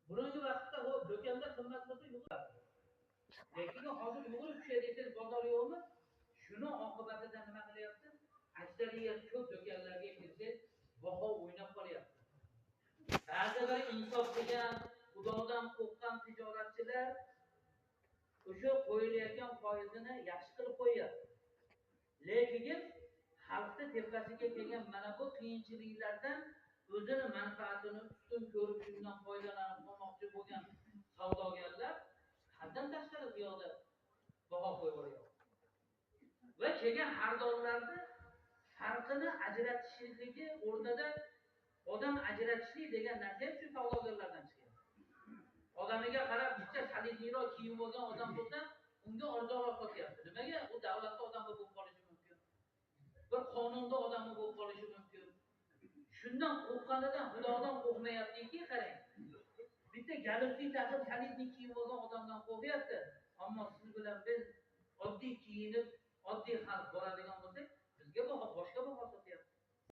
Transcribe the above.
Burungi vaqtda u do'konda qimmat bo'lsa yugurardi. Lekin hozir yugurib tushay desangiz bozor yo'qmi? Shuni oqibatida nima qilyapti? Aksariyat ko'p do'konlarga kirsangiz baho o'ynab qolyapti. Ba'zi bir insof degan, Xudodan qo'rqqan tijoratchilar o'sha qo'yilayotgan foizini yaxshi qilib qo'yyapti. Lekin xalqni tepasiga kelgan mana bu qiyinchiliklardan o'zini manfaatini ustun ko'rib shundan foydalanib qolmoqchi bo'lgan savdogarlar haddan tashqari ziyoda baho qo'yib yuboryapti. Va kelgan xaridorlarni farqini ajratishligi o'rtada odam ajratishlik degan narsa ham shu savdogarlardan chiqyapti. Odamiga qarab bitta salidiyroq kiyib olgan odam bo'lsa, unga arzonroq sotyapti. Nimaga? U davlatda odami bo'lib qolishi mumkin. Bir qonunda odami bo'lib qolishi mumkin. Shundan qo'rqqanidan Xudodan qo'rqmayaptiki, qarang. Bitta galifli taqib salidni kiyib olgan odamdan qo'rqyapti. Ammo siz bilan biz oddiy kiyinib